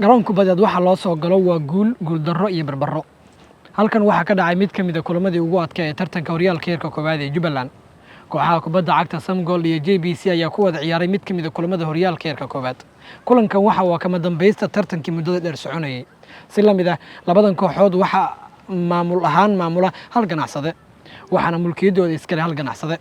Garoon kubadeed waxaa loo soo galo waa guul, guuldarro iyo barbaro. Halkan waxaa ka dhacay mid ka mid a kulamadii ugu adkaa ee tartanka horyaalka heerka koowaad ee Jubbaland. Kooxaha kubadda cagta Samgold iyo JBC ayaa ku wada ciyaaray mid ka mid a kulamada horyaalka heerka koowaad. Kulankan waxa waa kama dambaysta tartankii muddada dheer soconayay. Si la mid ah labadan kooxood waxaa maamul ahaan maamula hal ganacsade, waxaana mulkiyaddooda iskale hal ganacsade.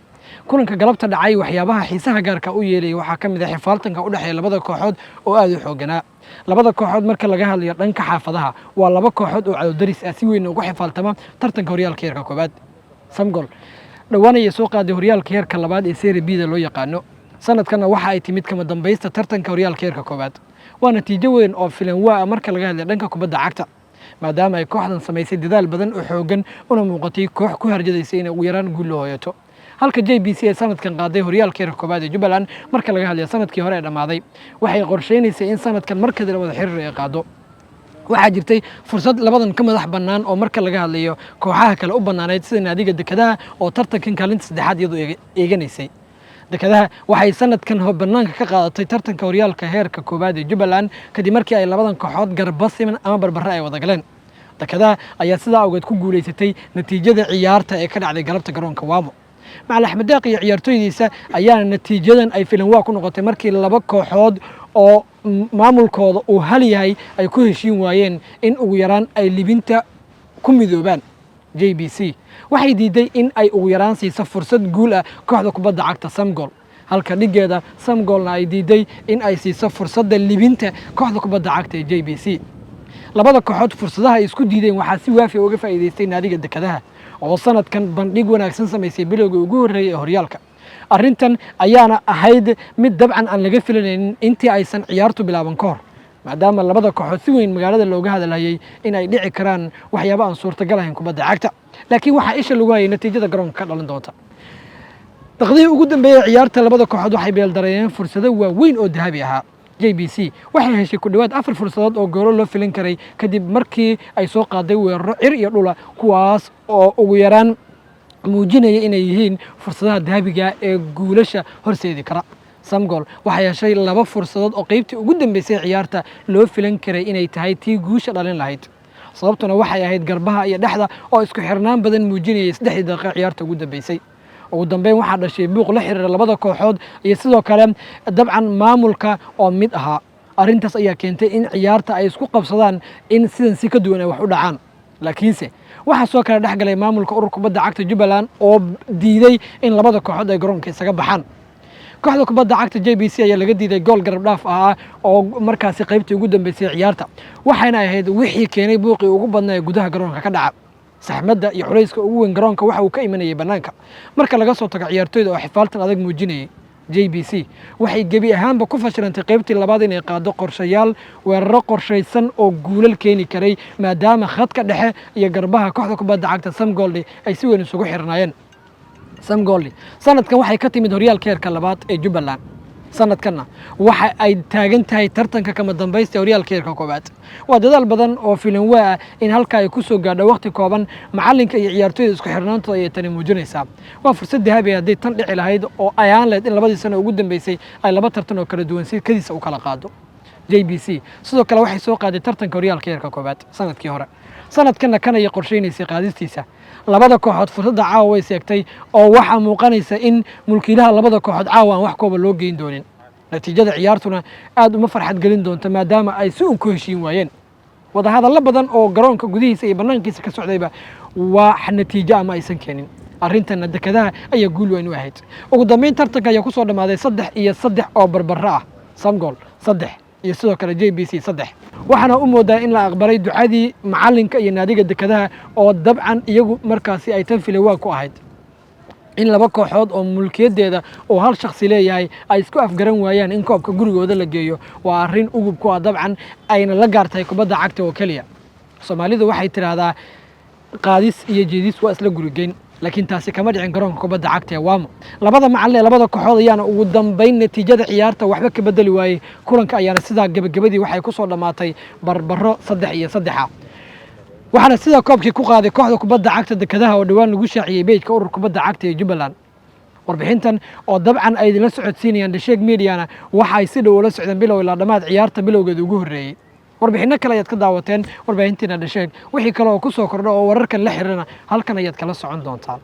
Kulanka galabta dhacay waxyaabaha xiisaha gaarka u yeelayay waxaa ka mid ah xifaaltanka u dhexeeya labada kooxood oo aada u xooganaa. Labada kooxood marka laga hadlayo dhanka xaafadaha, waa laba kooxood oo cadowdaris ah, si weyn ugu xifaaltama tartanka horyaalka heerka koowaad. Samgol dhowaan ayay soo qaaday horyaalka heerka labaad ee Serie B-da loo yaqaano. Sanadkanna waxa ay timid kama dambaysta tartanka horyaalka heerka koowaad. Waa natiijo weyn oo filan waa marka laga hadlayo dhanka kubadda cagta, maadaama ay kooxdan samaysay dadaal badan oo xoogan, una muuqatay koox ku harjadaysay inay ugu yaraan guul loo hoyato, halka JBC ee sanadkan qaaday horyaalka heerka koowaad ee Jubbaland marka laga hadlayo sanadkii hore ee dhammaaday, waxay qorsheynaysay in sanadkan markada wada xiriir ay qaado. Waxaa jirtay fursad labadan ka madax bannaan oo marka laga hadlayo kooxaha kale u bannaanayd, sida naadiga Dekadaha oo tartankan kaalinta saddexaad iyadoo eeganaysay. Dekadaha waxay sanadkan bannaanka ka qaadatay tartanka horyaalka heerka koowaad ee Jubbaland kadib markii ay labadan kooxood garba siman ama barbare ay wada galeen. Dekadaha ayaa sidaa awgeed ku guulaysatay natiijada ciyaarta ee ka dhacday galabta garoonka Waamo. Macalin Axmed Deeq iyo ciyaartooydiisa ayaana natiijadan ay filan waa ku noqotay markii laba kooxood oo maamulkooda uu hal yahay ay ku heshiin waayeen in ugu yaraan ay libinta ku midoobaan. JBC waxay diiday in ay ugu yaraan siiso fursad guul ah kooxda kubadda cagta Samgol, halka dhigeeda Samgolna ay diiday in ay siiso fursadda libinta kooxda kubadda cagta ee JBC. Labada kooxood fursadaha ay isku diideen waxaa si waafi uga faa'iidaystay naadiga Dekadaha oo sanadkan bandhig wanaagsan samaysay bilowgii ugu horreeyey ee horyaalka. Arrintan ayaana ahayd mid dabcan aan laga filanaynin intii aysan ciyaartu bilaaban ka hor, maadaama labada kooxood si weyn magaalada looga hadalhayay in ay dhici karaan waxyaabo aan suurtagal ahayn kubadda cagta. Laakiin waxaa isha lagu hayay natiijada garoonka ka dhalan doonta. Daqdihii ugu dambeeyey ciyaarta, labada kooxood waxay beeldareeyeen fursado waaweyn oo dahabi ahaa. JBC waxay heshay ku dhowaad afar fursadood oo goolo loo filin karay kadib markii ay soo qaaday weeraro cir iyo dhula, kuwaas oo ugu yaraan muujinaya inay yihiin fursadaha dahabiga ee guulasha horseedi kara. Samgol waxay heshay laba fursadood oo qeybtii ugu dambeysay ciyaarta loo filan karay inay tahay tii guusha dhalin lahayd. Sababtuna waxay ahayd garbaha iyo dhexda oo isku xirnaan badan muujinayay 3dii daqiiqo ciyaarta ugu dambeysay. Ugu dambeyn waxaa dhashay buuq la xiriira labada kooxood iyo sidoo kale dabcan maamulka oo mid ahaa. Arrintaas ayaa keentay in ciyaarta ay isku qabsadaan in sidan si ka duwan ay wax u dhacaan. Laakiinse waxaa soo kale dhex galay maamulka urur kubadda cagta Jubbaland oo diiday in labada kooxood ay garoonka isaga baxaan. Kooxda kubadda cagta JBC ayaa laga diiday gool garab dhaaf ah oo markaasi qaybtii ugu dambeysay ciyaarta, waxayna ahayd wixii keenay buuqii ugu badnaa ee gudaha garoonka ka dhaca. Saxmadda iyo culayska ugu weyn garoonka waxa uu ka imanayay bannaanka, marka laga soo tago ciyaartoyda oo xifaaltan adag muujinayay. JBC waxay gebi ahaanba ku fashilantay qaybtii labaad inay qaado qorshayaal weeraro qorshaysan oo guulal keeni karay, maadaama khadka dhexe iyo garbaha kooxda kubadda cagta Samgoldi ay si weyn isugu xirnaayeen. Samgoldi sanadkan waxay ka timid horyaalka heerka labaad ee Jubbaland, sanadkanna waxa ay taagan tahay tartanka kama dambaysta horyaalka heerka koowaad. Waa dadaal badan oo filanwaa ah in halka ay ku soo gaadho waqti kooban. Macalinka iyo ciyaartoyda isku xirnaantooda ayay tani muujinaysaa. Waa fursad dahabi hadday tan dhici lahayd oo ay ahaan lahayd in labadii sano ugu dambeysay ay laba tartan oo kala duwan si kadiisa u kala qaado. JBC sidoo kale waxay soo qaaday tartanka horyaalka heerka koowaad sanadkii hore, sanadkanna kan ayay qorshaynaysay qaadistiisa. Labada kooxood fursadda caawa way seegtay, oo waxaa muuqanaysa in mulkiilaha labada kooxood caawa aan wax kooba loo geyn doonin. Natiijada ciyaartuna aad uma farxad gelin doonto, maadaama ay si un ku heshiin waayeen. Wadahadallo badan oo garoonka gudihiisa iyo bannaankiisa ka socdayba waa natiijo ama aysan keenin. Arrintanna Dekadaha ayaa guul weyn u ahayd. Ugu dambeyn tartanka ayaa kusoo dhammaaday 3-3 oo barbaro ah, Samgol 3 iyo sidoo kale JBC 3. Waxaana u moodaa in la aqbalay ducadii macalinka iyo naadiga Dekadaha, oo dabcan iyagu markaasi ay tan filay waa ku ahayd in laba kooxood oo mulkiyaddeeda oo hal shaksi leeyahay ay isku afgaran waayaan in koobka gurigooda la geeyo. Waa arrin ugub ku ah, dabcan ayna la gaar tahay kubadda cagta oo keliya. Soomaalidu waxay tidhaahdaa qaadis iyo jeedis waa isla gurigeyn, laakiin taasi kama dhicin garoonka kubadda cagta ee Waamo. Labada macallin ee labada kooxood ayaana ugu dambeyn natiijada ciyaarta waxba ka bedeli waayey. Kulanka ayaana sidaa gebagabadii waxay ku soo dhammaatay barbaro 3-3 ah, waxaana sidaa koobkii ku qaaday kooxda kubadda cagta Dekadaha oo dhowaan lagu shaaciyey page-ka urur kubadda cagta ee Jubbaland. Warbixintan oo dabcan ay idinla socodsiinayaan Dhasheeg Mediana waxa ay si dhow ula socdeen bilow ilaa dhammaad ciyaarta bilowgeeda ugu horreeyey. Warbixinno kale ayaad ka daawateen warbaahintiina Dhasheeg. Wixii kale oo ku soo kordha oo wararkan la xiriirana halkan ayaad kala socon doontaan.